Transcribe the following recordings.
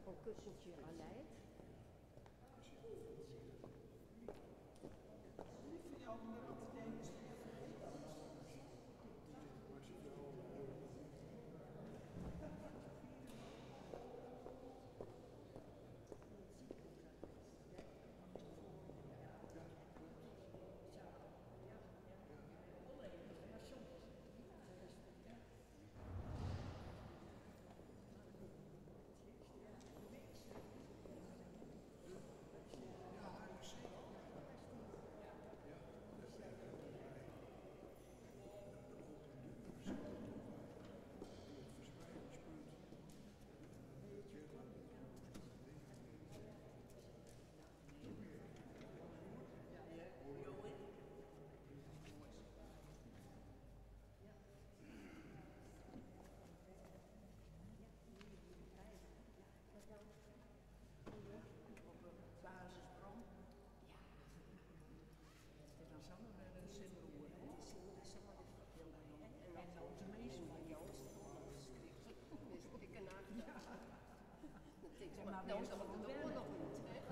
Op in kussentsje leit. No is it de oarloch út, hè?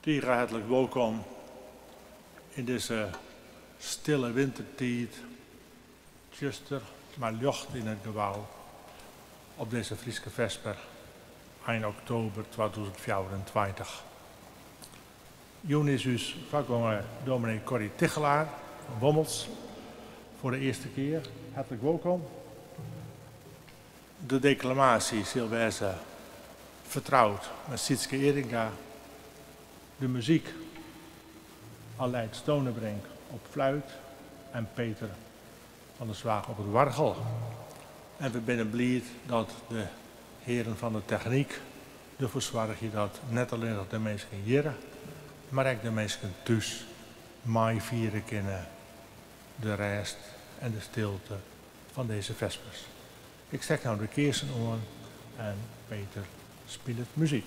Tige hertlik wolkom yn dizze stille wintertiid. Tsjuster, mar ljocht yn it gebou op dizze Fryske Fesper ein oktober 2024. Jûn is ús foargonger dominee Corrie Tichelaar fan Wommels foar de earste kear. Hertlik wolkom. De deklamaasje sil wêze fertroud mei Sietske Eringa. De muzyk Aleid Stonebrink op fluit en Peter van der Zwaag op it oargel. En we binne bliid dat de hearen fan de technyk derfoar soargje dat net allinnich de minsken hjirre, mar ek de minsken thús meifiere kinne de rêst en de stilte fan dizze fespers. Ik stek no de kearsen oan en Peter spilet muzyk.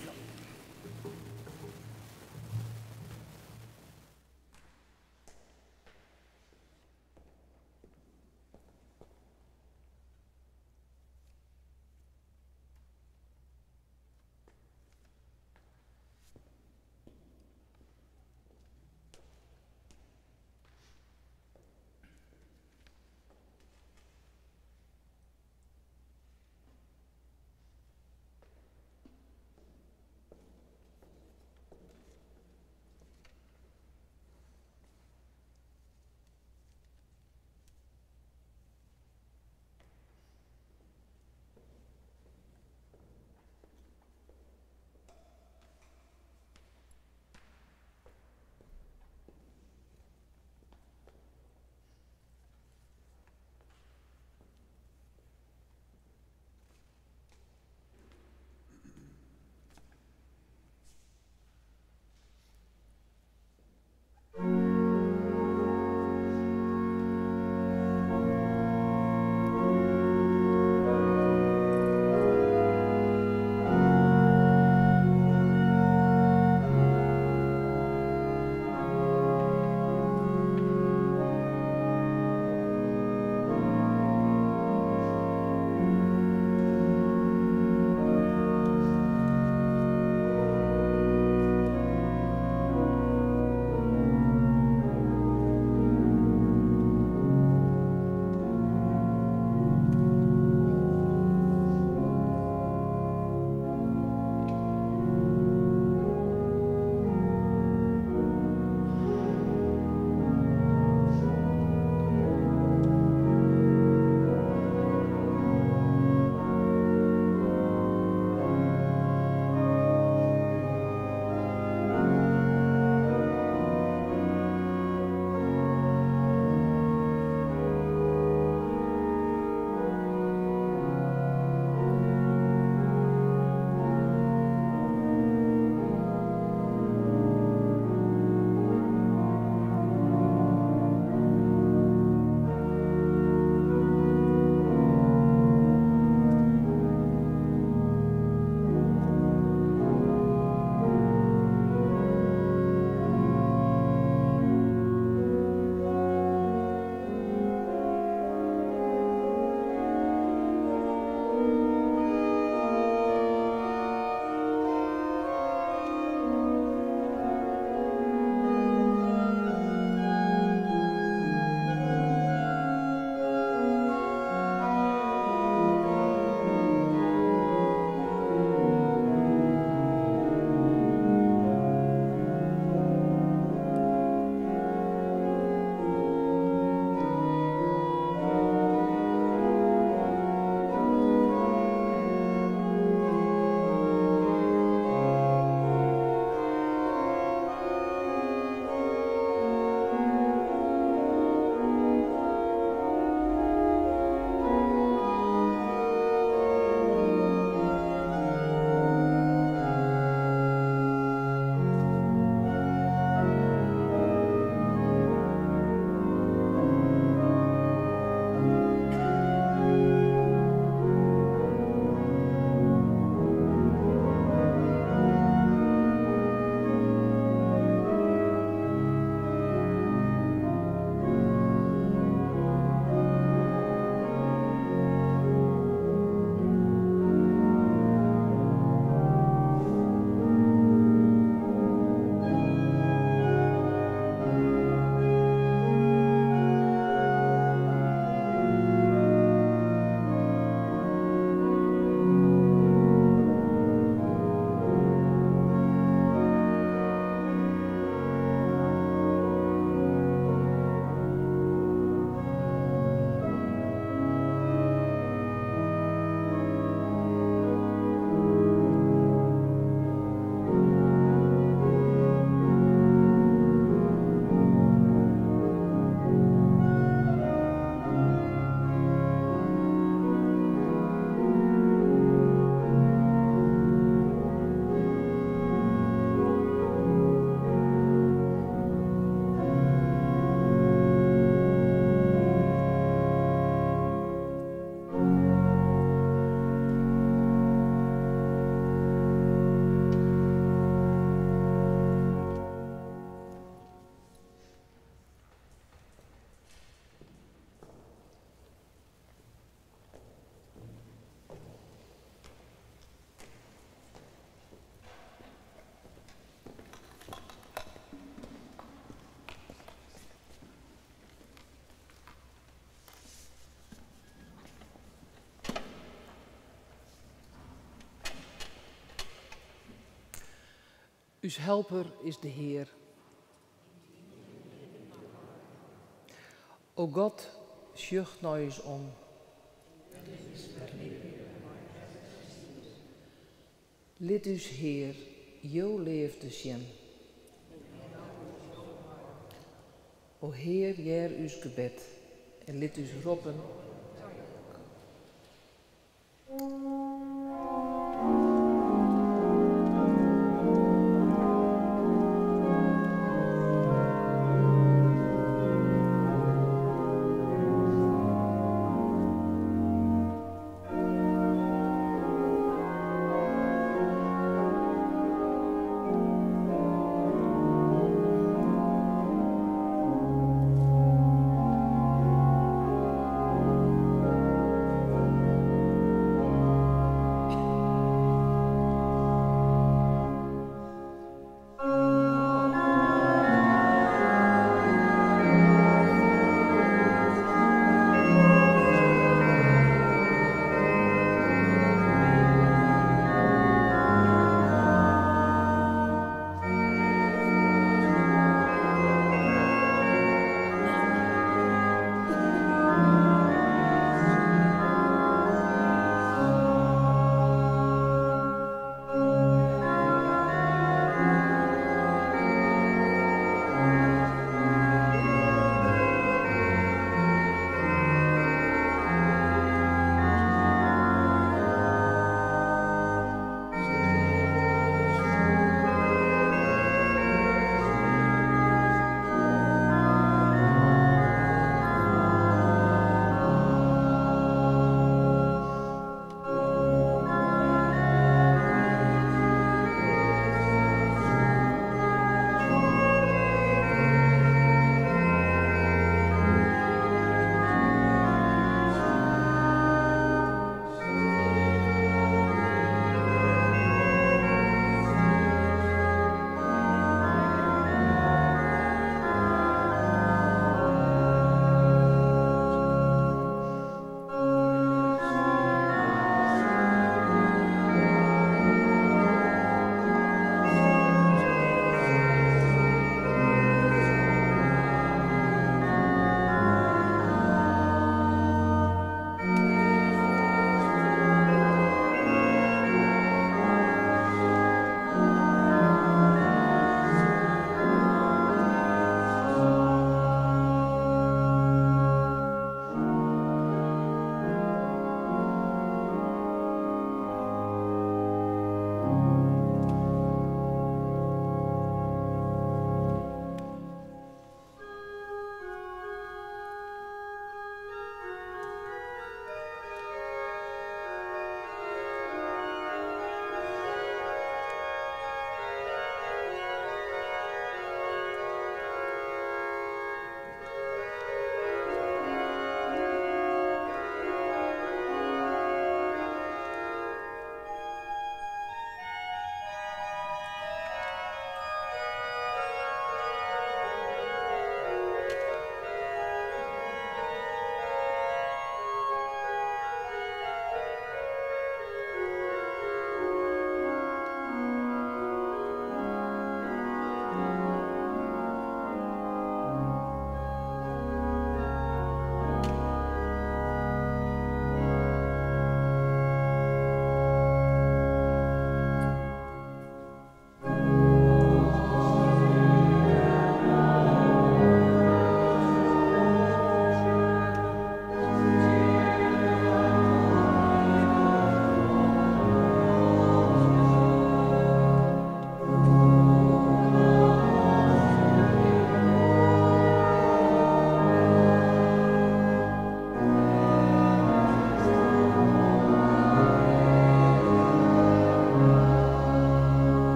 Us helper is de Hear. O God, sjoch nei ús om. Lit ús, Hear, jo leafde sjen. O Hear, hear ús gebed en lit ús roppen.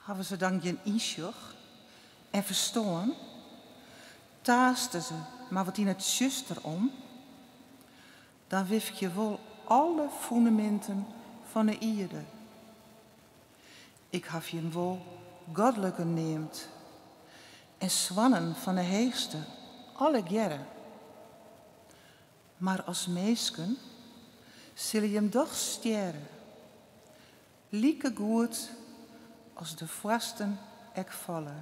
Hawwe se dan gjin ynsjoch en ferstân? Taaste se mar wat yn it tsjuster om? Dan wifkje wol alle fûneminten fan 'e ierde. Ik haw jim wol godliken neamd en soannen fan 'e Heechste, allegearre. Mar as minsken sille jim dochs stjerre, likegoed as de foarsten ek falle.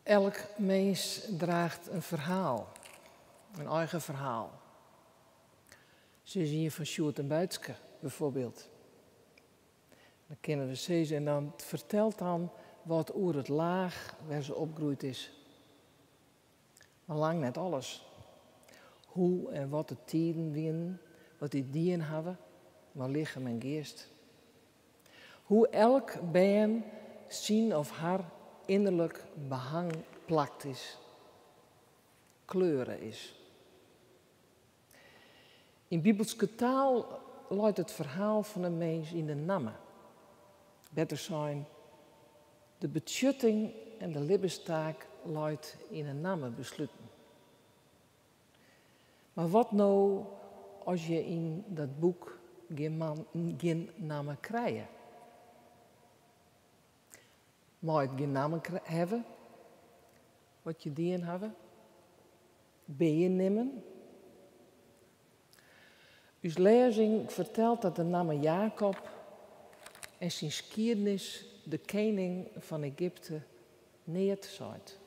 Elk mins draacht in ferhaal, in eigen ferhaal. Sis ien fan Sjoerd en Beitske bijvoorbeeld. Dan kinne we sizze en dan fertelt dan wat oer it laach wêr se opgroeid is. Mar lang net alles. Hoe en wat de tiden wienen, wat dy dien hawwe, mei lichem en geast. Hoe elk bern syn of har ynnerlik behang plakt is, kleure is. Yn bibelske taal leit it ferhaal fan in mins yn de namme. Better sein, de betsjutting en de libbenstaak leit yn 'e namme besluten. Mar wat no as je yn dat boek gjin namme krije? Mei it gjin namme hawwe, wat je dien hawwe? Binne je nimmen? Us lêzing fertelt dat de namme Jakob en syn skiednis de kening fan Egypte neat seit.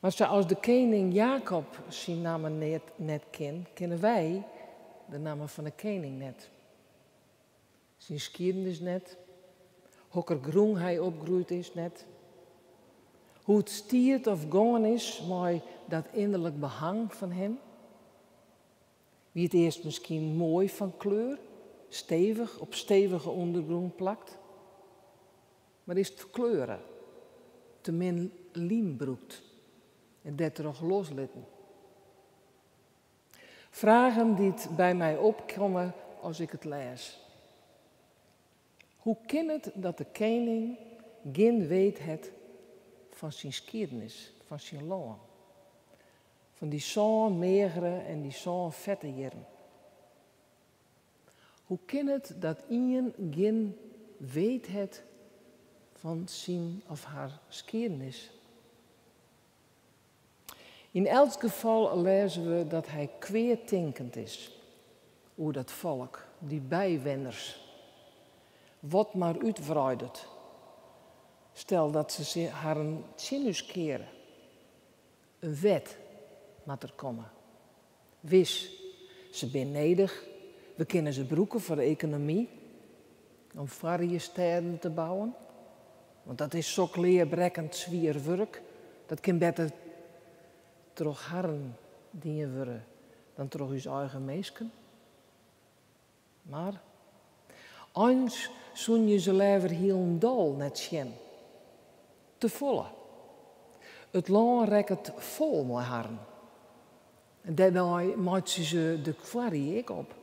Mar sa as de kening Jakob syn namme net kin, kinne wy de namme fan de kening net. Syn skiednis net, hokker grûn hy opgroeid is net, hoe't it stiet of gongen is mei dat ynnerlik behang fan him. Wie it earst miskien moai fan kleur, stevich, op stevige ûndergrûn plakt? Mar is it ferkleure, te min lym brûkt en dêrtroch loslitten? Fragen dy't by my opkomme as ik it lês. Hoe kin it dat de kening gjin weet hat fan syn skiednis, fan syn lân? Fan dy sân meagere en dy sân fette jierren. Hoe kin it dat ien gjin weet hat fan syn of har skiednis? Yn elts gefal lêze we dat hy kweatinkend is oer dat folk, dy bywenners. Wat mar útwreidet. Stel dat se harren tsjin ús keare. In wet moat der komme. Wis, se binne nedich. We kinne se brûke foar de ekonomy, om foarriedstêden te bouwen. Want dat is sok learbrekkend swier wurk. Dat kin better troch harren dien wurde dan troch ús eigen minsken. Mar eins soene je se leaver hielendal net sjen. Te folle. It lân rekket fol mei harren. En dêrby meitsje se de foarrie ek op.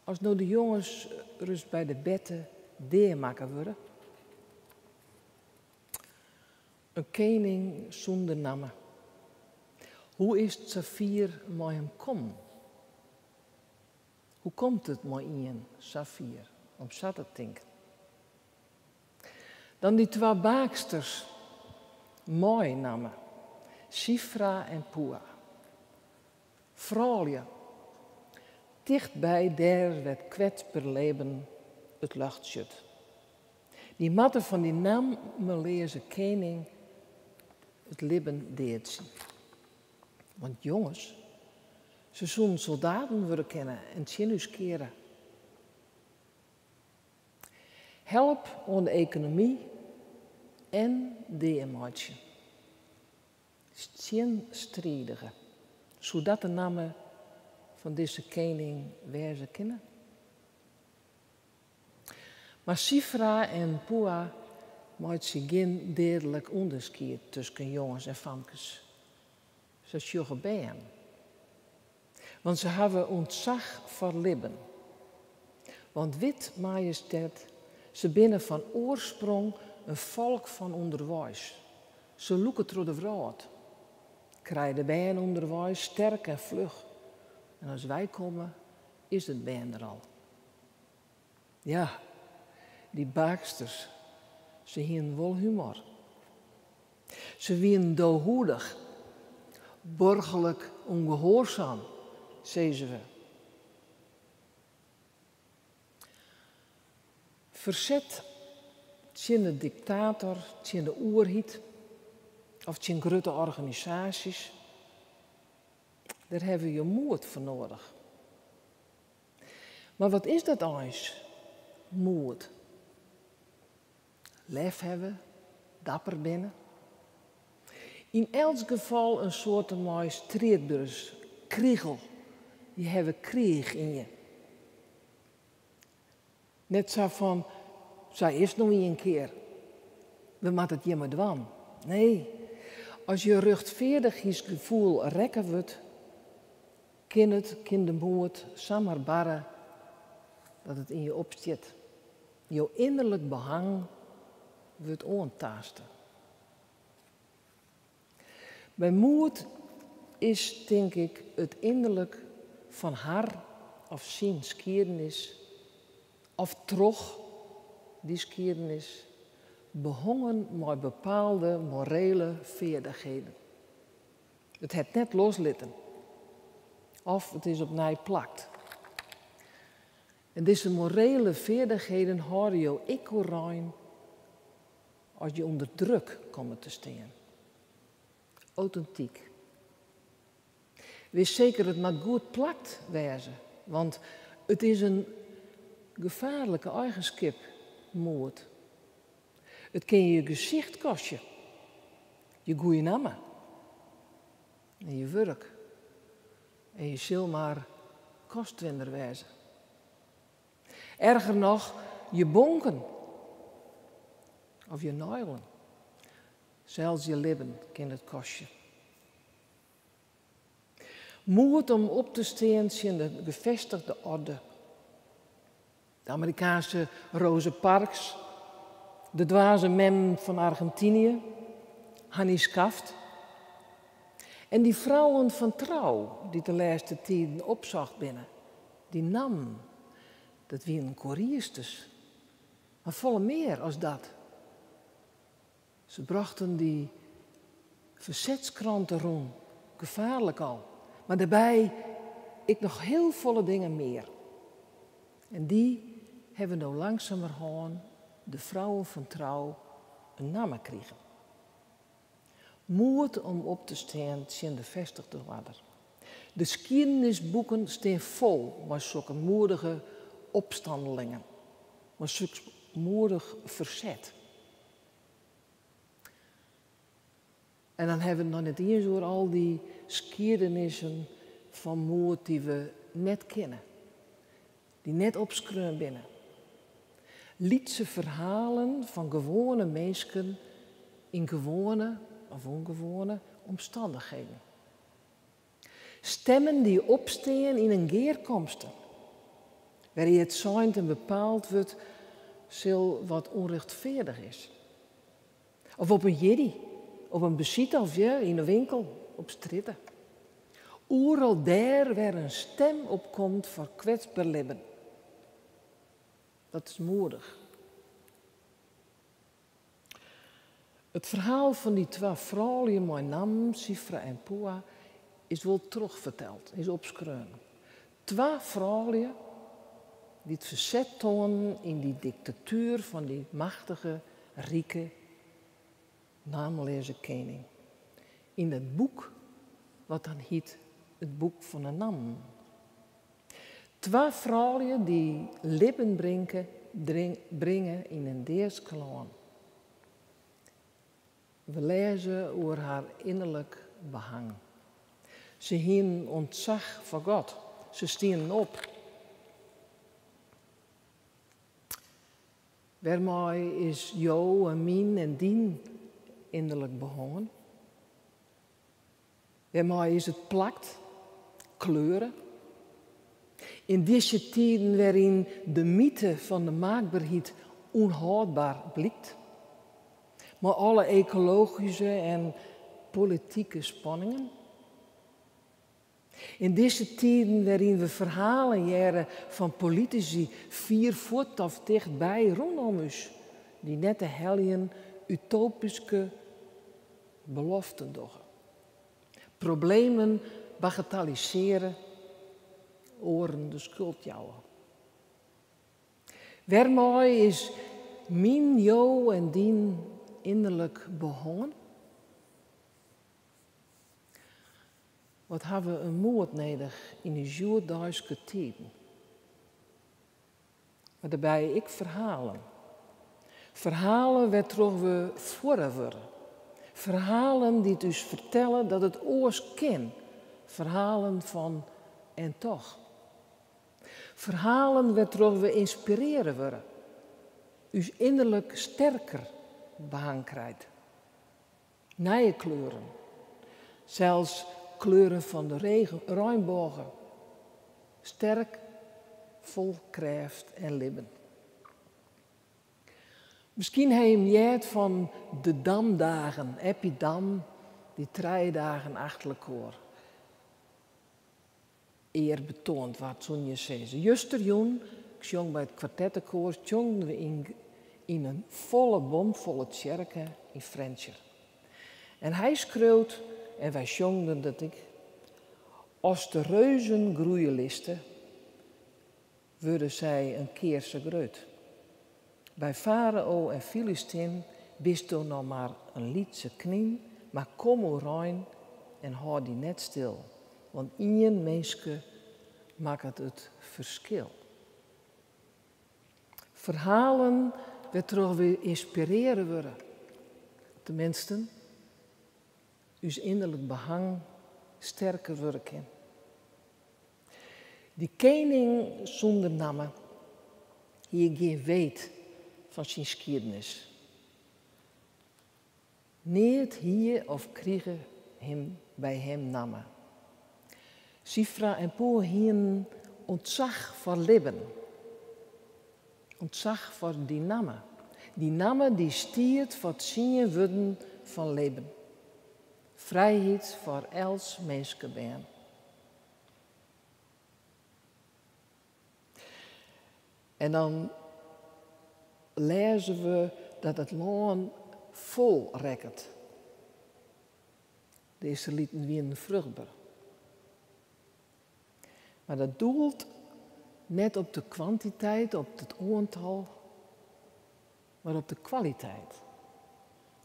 As no de jonges ris by de berte deamakke wurde. In kening sûnder namme. Hoe is it safier mei him kommen? Hoe komt it mei ien safier om sa te tinken? Dan dy twa baaksters mei namme, Sifra en Pua. Froulju, tichtby dêr wêr't kwetsber libben it ljocht sjocht. Dy moatte fan dy nammeleaze kening it libben deadzje. Want jonges, se soenen soldaten wurde kinne en tsjin ús keare. Help oan de ekonomy en deameitsje. Tsjinstridige. Soe dat de namme fan dizze kening wêze kinne? Mar Sifra en Pua meitsje gjin deadlik ûnderskied tusken jonges en famkes. Se sjogge bern. Want se hawwe ûntsach foar libben. Want wit, majesteit, se binne fan oarsprong in folk fan ûnderweis. Se lûke troch de wrâld. Krije de bern ûnderweis sterk en fluch. En as wy komme, is it bern der al. Ja, dy baaksters, se hienen wol humor. Se wienen dohûdich, boargerlik ûngehoarsam, sizze we. Ferset Tsjin de diktator, tsjin de oerheid of tsjin grutte organisaasjes. Dêr hawwe je moed foar nedich. Mar wat is dat eins, moed? Lef hawwe, dapper binne? Yn elts gefal in soarte mei striidberens, krigel. Je hawwe kriich yn je. Net sa fan, sa is it no ien kear, we moatte it hjir mei dwaan. Nee, as je rjochtfeardichheidsgefoel rekke wurdt, kin it, kin de moed samar barre dat it yn je opstiet. Jo ynnerlik behang wurdt oantaaste. By moed is, tink ik, it ynnerlik fan har of syn skiednis of troch dy skiednis behongen mei bepaalde morele feardichheden. It hat net loslitten of it is opnij plakt. En dizze morele feardichheden hâlde jo ek oerein as je ûnder druk komme te stean. Autentyk. Wis seker, it moat goed plakt wêze, want it is in gefaarlike eigenskip, moed. It kin je gesicht kostje, je goede namme en je wurk. En je sil mar kostwinner wêze. Erger noch, je bonken of je neilen. Sels je libben kin it kostje. Moed om op te stean tsjin de gevestigde orde. De Amerikaanske Rosa Parks, de dwaze mem fan Argentinië, Hannie Schaft. En dy frouwen fan Trouw, dy't de lêste tiden opsocht binne, dy nammen, dat wienen koeriersters. Mar folle mear as dat. Se brochten dy fersetskranten rûn, gefaarlik al, mar dêrby ek noch hiel folle dingen mear. En dy hawwe no langsumerhân de frouwen fan Trouw in namme krigen. Moed om op te stean tsjin de festigde oarder. De skiednisboeken stean fol mei sokke moedige opstannelingen, mei soks moedich ferset. En dan hawwe we it noch net iens oer al dy skiedenissen fan moed dy't we net kenne, dy't net opskreaun binne. Lytse ferhalen fan gewoane minsken yn gewoane of ûngewoane omstannichheden. Stimmen dy't opstean yn in gearkomste, wêryn't it sein en bepaald wurdt sil wat ûnrjochtfeardich is. Of op in jierdei, op in besite of ja, yn 'e winkel, op strjitte. Oeral dêr wêr in stim opkomt foar kwetsber libben. Dat is moedich. It ferhaal fan dy twa froulju mei nammen, Sifra en Pua, is wol trochferteld, is opskreaun. Twa froulju dy't ferset toanden yn dy diktatuer fan dy machtige, rike, nameleaze kening. Yn dat boek, wat dan hiet it boek fan 'e nammen. Twa froulju dy't libben bringe, bringe yn in deask lân. We lêze oer har ynnerlik behang. Se hienen ûntsach foar God. Se stienen op. Wêrmei is jo en myn en dyn ynnerlik behongen? Wêrmei is it plakt, kleure? Yn dizze tiden wêryn de myte fan de maakberheid ûnhâldber blykt, mei alle ekologyske en politike spanningen. Yn dizze tiden wêryn we ferhalen hearre fan politisy fier fuort of tichtby rûnom ús, dy't net te heljen utopyske beloften dogge. Problemen bagatellisearje, oaren de skuld jouwe. Wêrmei is myn, jo en dyn ynnerlik behân? Wat hawwe we in moed nedich yn ús hjoeddeiske tiden. Mar dêrby ek ferhalen. Ferhalen wêrtroch we fuorre wurde. Ferhalen dy't ús fertelle dat it oars kin. Ferhalen fan en toch. Ferhalen wêrtroch we ynspirearre wurde. Ús ynnerlik sterker behang krijt. Nije kleuren. Sels kleuren fan de reinbôge. Sterk, fol krêft en libben. Miskien ha jim heard fan de Damdagen, Eppie Dam, dy trije dagen achter elkoar. Ear betoand waard, soene je sizze. Justerjûn, ik sjong by it kwartettekoar, sjongden we yn in folle, bomfolle tsjerke yn Frjentsjer. En hy skreaut, en wy sjongden dat ek, As de reuzen groeie liste, wurde sy in kear sa grut. By Farao en Filistin bisto noch mar in lytse knyn, mar kom oerein en hâld dy net stil, want ien minske makket it ferskil. Ferhalen wêrtroch we ynspirearre wurde. Teminsten, ús ynnerlik behang sterker wurde kin. Dy kening sûnder namme hie gjin weet fan syn skiednis. Neat hie of krige him by him namme. Sifra en Pûa hienen ûntsach foar libben. Ûntsach foar dy namme. Dy namme dy stiet foar tsien wurden fan libben. Frijheid foar elts minskebern. En dan lêze we dat it lân fol rekket. De Israeliten wienen fruchtber. Mar dat doelt net op de kwantiteit, op it oantal, mar op de kwaliteit.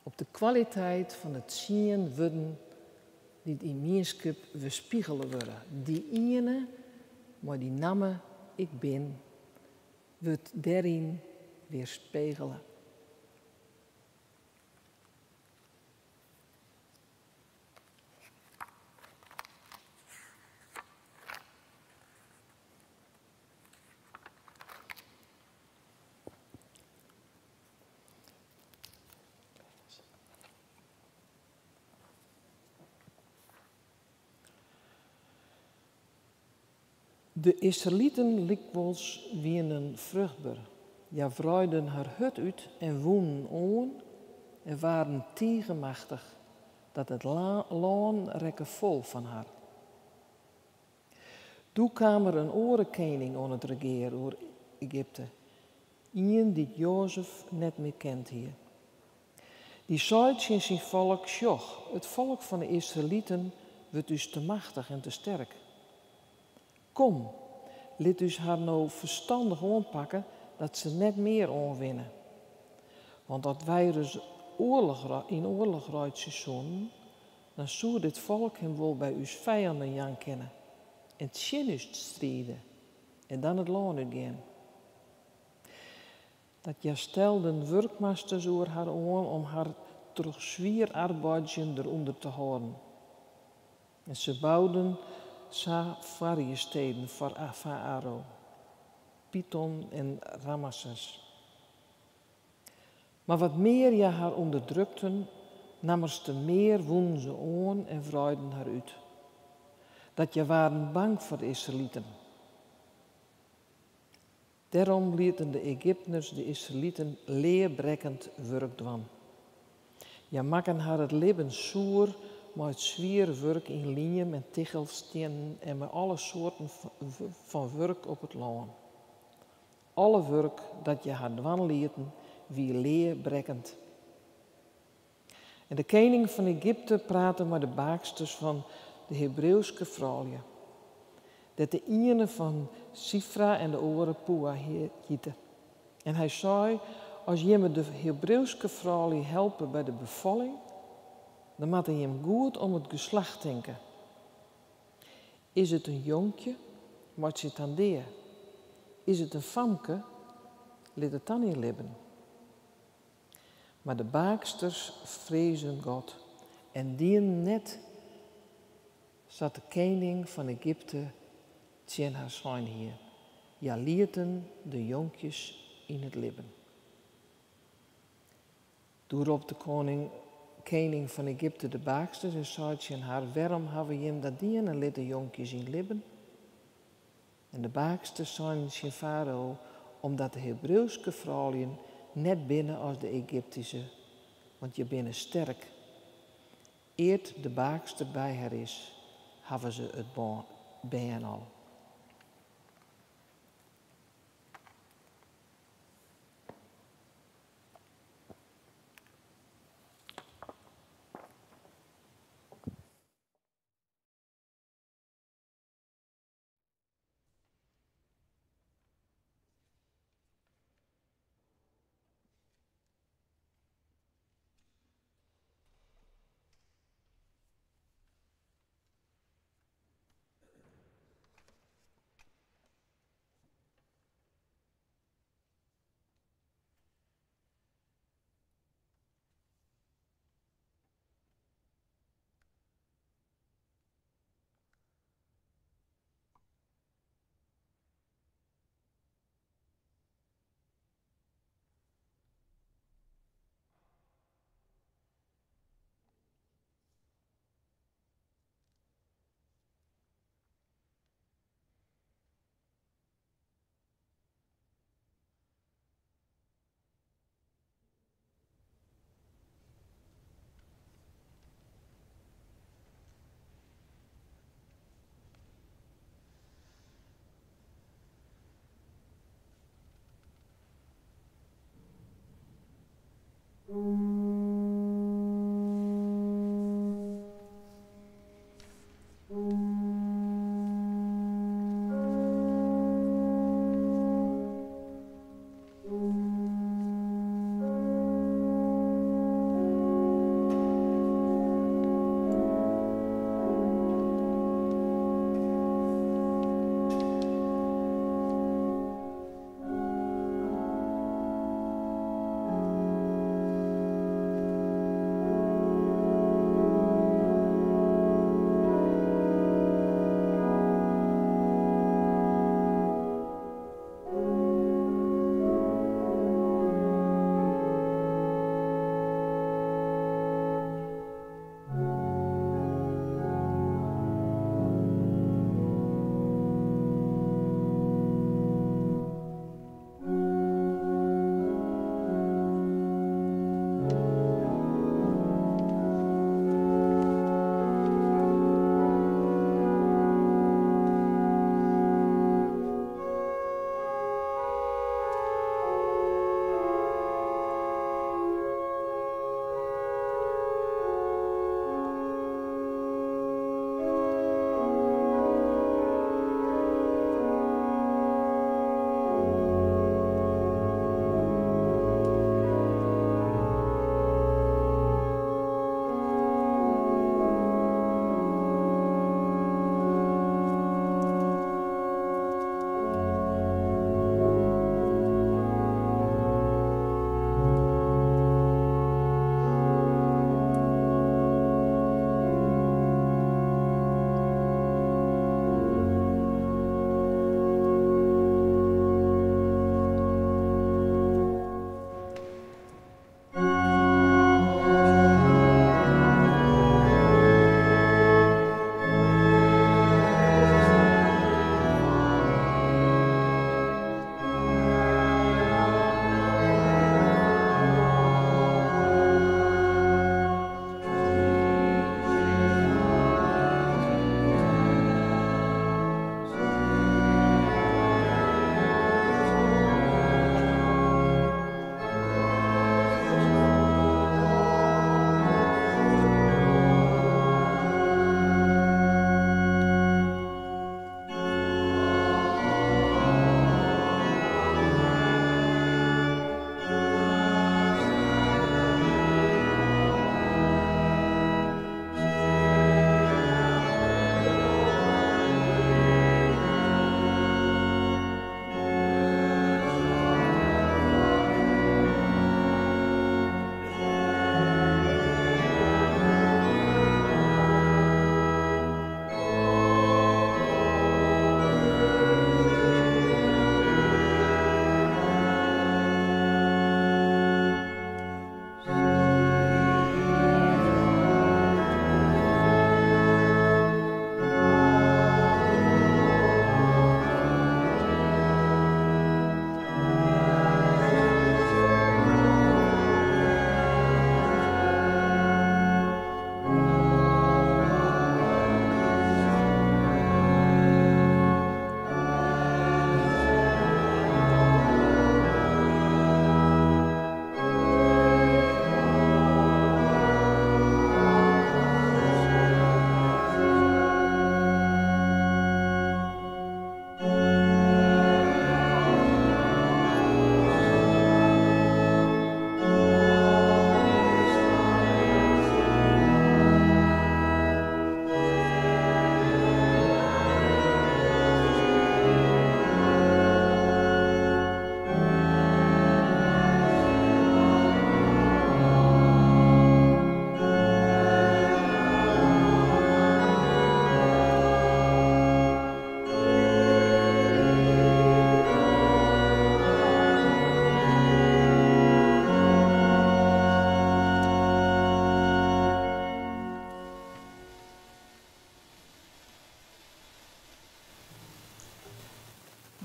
Op de kwaliteit fan de tsien wurden dy't yn mienskip werspigele wurde. Dy iene mei dy namme Ik bin wurdt dêryn weerspegele. De Israeliten lykwols wienen fruchtber. Hja wreiden har hurd út en wûnen oan en waarden tige machtich, dat it lân rekke fol fan har. Doe kaam der in oare kening oan it regear oer Egypte, ien dy't Joazef net mear kend hie. Dy sei tsjin syn folk, Sjoch, it folk fan 'e Israeliten wurdt ús te machtich en te sterk. Kom, lit ús har no ferstannich oanpakke dat se net mear oanwinne. Want as wy ris yn oarloch reitsje soenen, dan soe dit folk him wol by ús fijannen jaan kinne en tsjin ús stride en dan it lân útgean. Dat hja stelden wurkmasters oer har oan om har troch swier arbeidzjen derûnder te hâlden. En se bouden sa foarriedsteden foar Farao, Pitom en Rameses. Mar wat mear hja har ûnderdrukten, nammerste mear wûnen se oan en wreiden har út. Dat hja waarden bang foar de Israeliten. Dêrom lieten de Egyptners de Israeliten learbrekkend wurk dwaan. Hja makken har it libben soer mei it swiere wurk yn liem en tichelstiennen en mei alle soarten fan wurk op it lân. Alle wurk dat hja har dwaan lieten wie learbrekkend. En de kening fan Egypte prate mei de baaksters fan de Hebriuwske froulju, dêr't de iene fan Sifra en de oare Pûa hiete. En hy sei, As jimme de Hebriuwske froulju helpe by de befalling, dan moatte jim goed om it geslacht tinke. Is it in jonkje, meitsje it dan dea. Is it in famke, lit it dan yn libben. Mar de baaksters frezen God en dienen net sa't de kening fan Egypte tsjin har sein hie. Hja lieten de jonkjes yn it libben. Doe rôp de koning, kening fan Egypte de baaksters en sei tsjin har, Wêrom hawwe jim dat dien en lit de jonkjes yn libben? En de baaksters seinen tsjin Farao, Omdat de Hebriuwske froulju net binne as de Egyptyske, want hja binne sterk. Ear't de baakster by har is, hawwe se it bern al.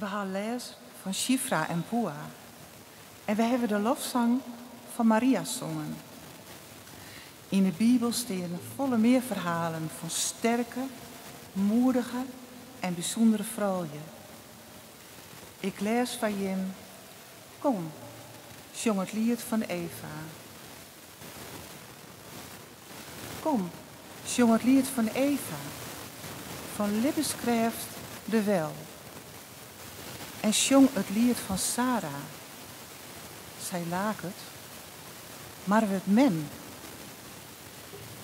We ha lêzen fan Sjifra en Pûa en we hawwe de lofsang fan Maria songen. Yn de Bibel steane folle mear ferhalen fan sterke, moedige en bysûndere froulju. Ik lês foar jim, Kom, sjong it liet fan Eva. Kom, sjong it liet fan Eva, fan libbenskrêft de wel. En sjong it liet fan Sara. Sy laket, mar wurdt mem.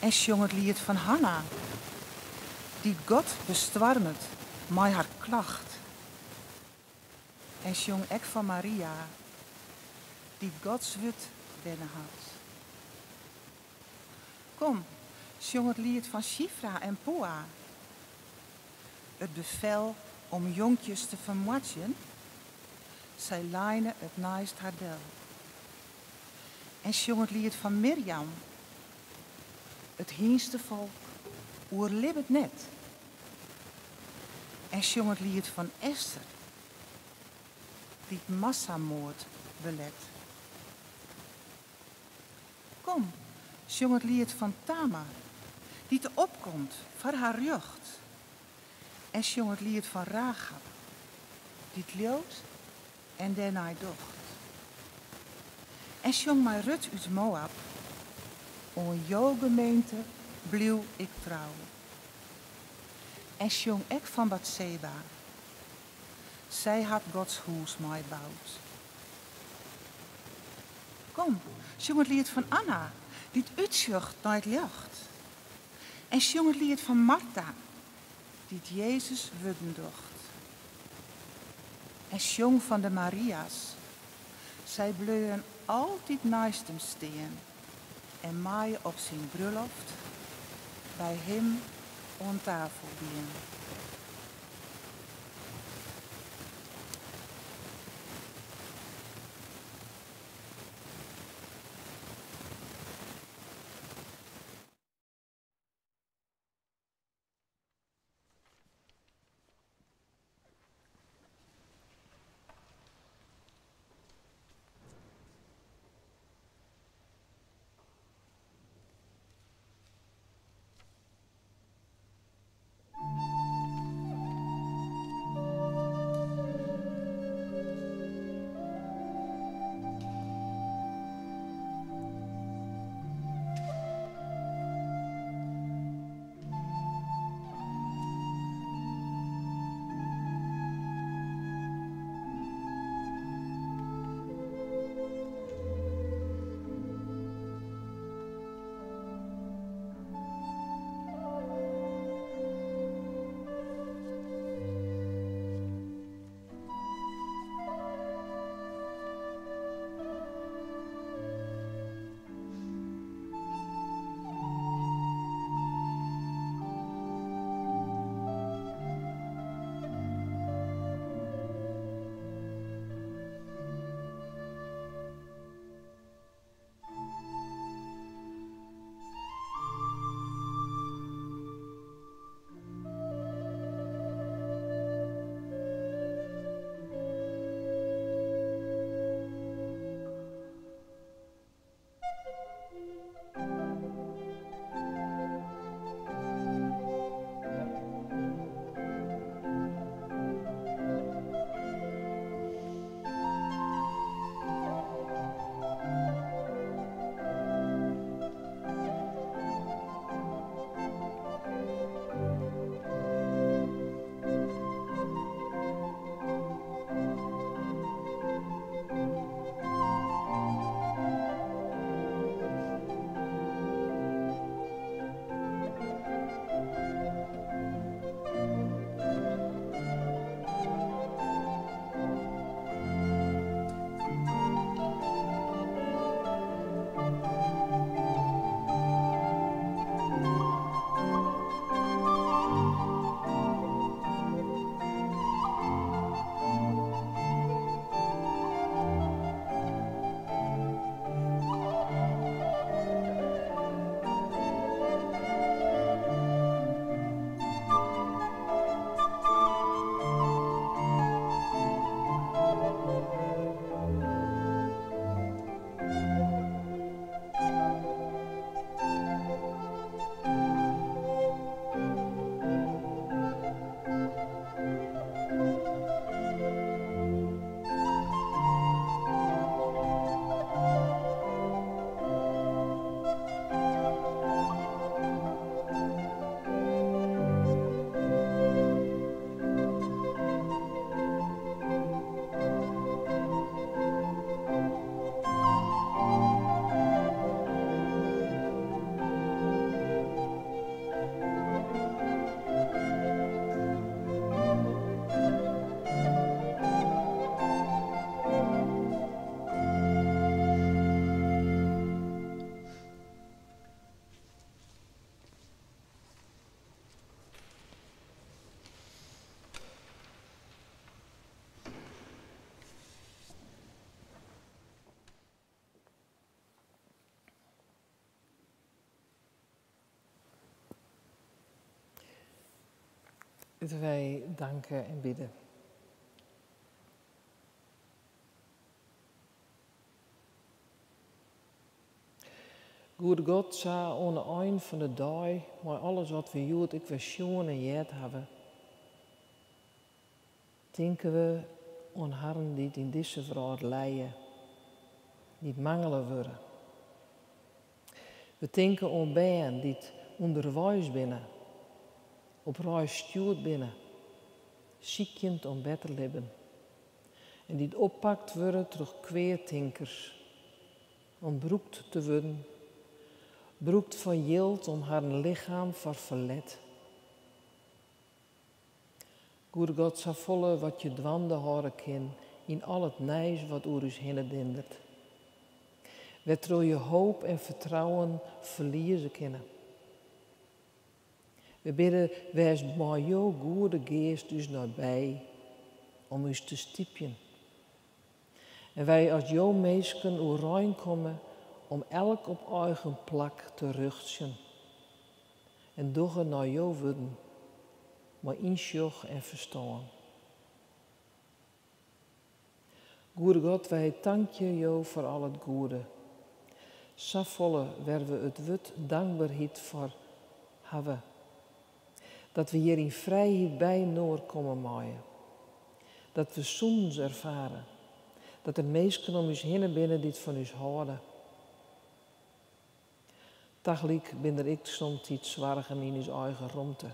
En sjong it liet fan Hanna, dy't God bestoarmet mei har klacht. En sjong ek fan Maria, dy't Gods wurd berne hat. Kom, sjong it liet fan Sjifra en Pûa. It befel om jonkjes te fermoardzjen, sy leine it neist har del. En sjong it liet fan Mirjam. It hynstefolk oerlibbet net. En sjong it liet fan Ester, dy't massamoard belet. Kom, sjong it liet fan Tamar, dy't opkomt foar har rjocht. En sjong it liet fan Rachab, dy't leaut en dêrnei docht. En sjong mei Rut út Moab, Oan jo gemeente bliuw ik trou. En sjong ek fan Batseba, sy hat Gods hûs meiboud. Kom, sjong it liet fan Anna, dy't útsjocht nei it ljocht. En sjong it liet fan Marta, dy't Jezus wurden docht. En sjong fan de Maria's, sy bleaun altyd neist him stean en mei op syn brulloft by him oan tafel gean. Litte wy danke en bidde. Goede God, sa oan de ein fan de dei, mei alles wat we hjoed ek wer sjoen en heard hawwe, tinke we oan harren dy't yn dizze wrâld lije, dy't mangele wurde. We tinke oan bern dy't ûnderweis binne, op reis stjoerd binne, sykjend om better libben. En dy't oppakt wurde troch kweatinkers om brûkt te wurden, brûkt foar jild om harren lichem foar ferlet. Goede God, safolle wat je dwaande hâlde kin yn al it nijs wat oer ús hinne dindert. Wêrtroch je hoop en fertrouwen ferlieze kinne. We bidde, wês mei jo goede geast ús neiby om ús te stypjen. En wy as jo minsken oerein komme om elk op eigen plak te rjochtsjen. En dogge nei jo wurden, mei ynsjoch en ferstân. Goede God, wy tankje jo foar al it goede. Safolle wêr we it wurd dankberheid foar hawwe. Dat we hjir yn frijheid byinoar komme meie. Dat we sûnens erfare. Dat der minsken om ús hinne binne dy't fan ús hâlde. Tagelyk binne der ek somtiden soargen yn ús eigen romte.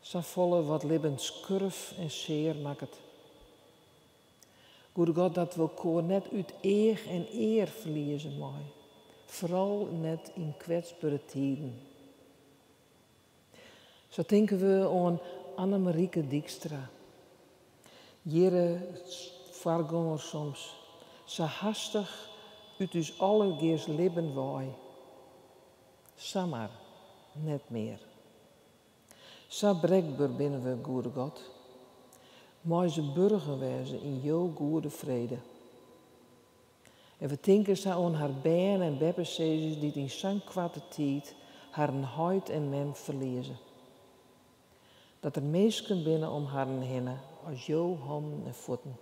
Safolle wat libben skurf en sear makket. Goede God, dat we elkoar net út each en ear ferlieze meie. Foaral net yn kwetsbere tiden. Sa tinke we oan Annemarieke Dykstra. Hjirre foargonger soms, sa hastich út ús allegears libben wei. Samar, net mear. Sa brekber binne we, goede God. Mei se burgen wêze yn jo goede frede. En we tinke sa oan har bern en beppesizzers dy't yn sa'n koarte tiid harren heit en mem ferlieze. Dat der minsken binne om harren hinne as jo hannen en fuotten,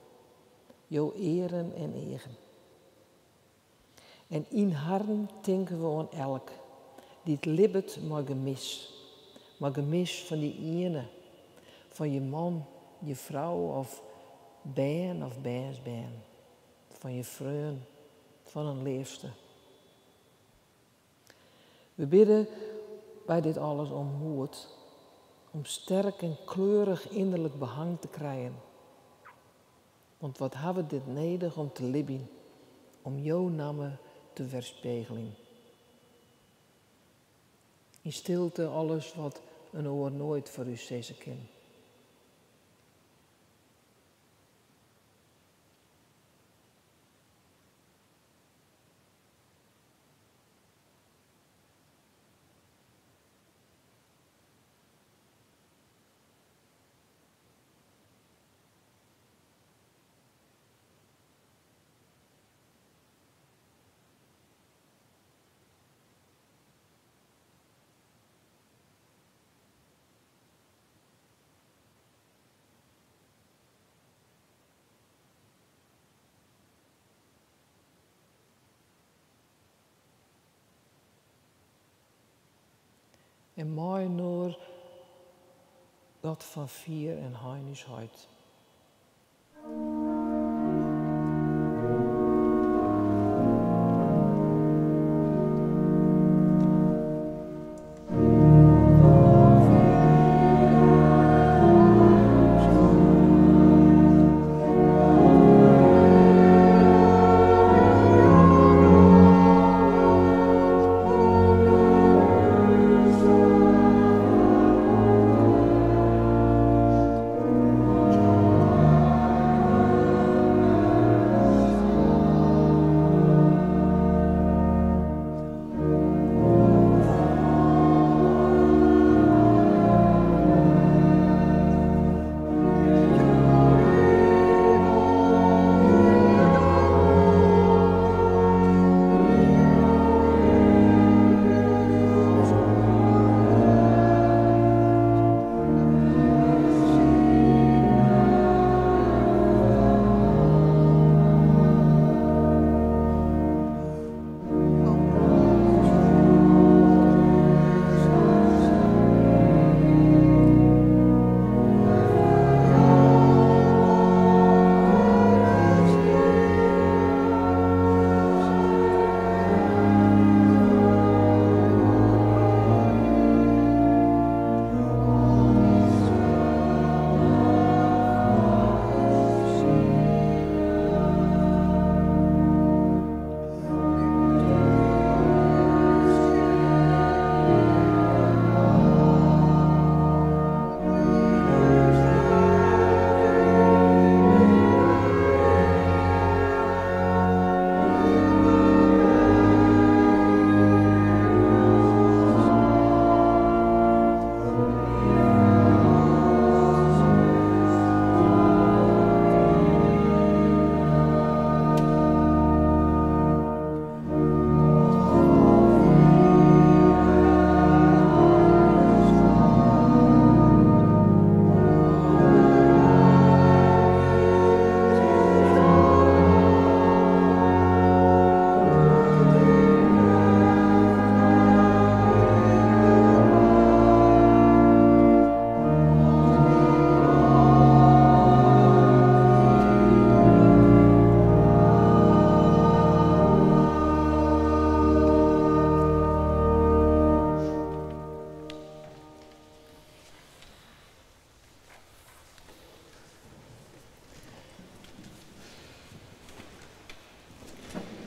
jo earen en eagen. En yn harren tinke we oan elk dy't libbet mei gemis, mei gemis fan dy iene, fan je man, je frou of bern of bernsbern, fan je freon, fan in leafste. We bidde by dit alles om moed, om sterk en kleurich ynderlik behang te krijen. Want wat hawwe we dit nedich om te libjen, om jo namme te werspegeljen. Yn stilte alles wat in oar noait foar ús sizze kin. En mei-inoar God fan fier en hein ús heit.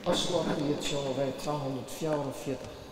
As slotliet sjonge wy 244.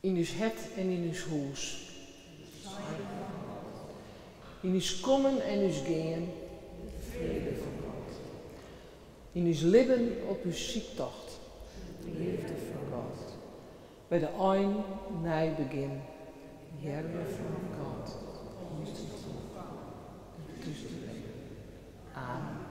Yn ús hert en yn ús hûs. Yn ús kommen en ús gean. De frede fan God. Yn ús libben op ús syktocht. De leafde fan God. By de ein nij begjin. De earme fan God om ús te troffen en thús te bringen. Amen.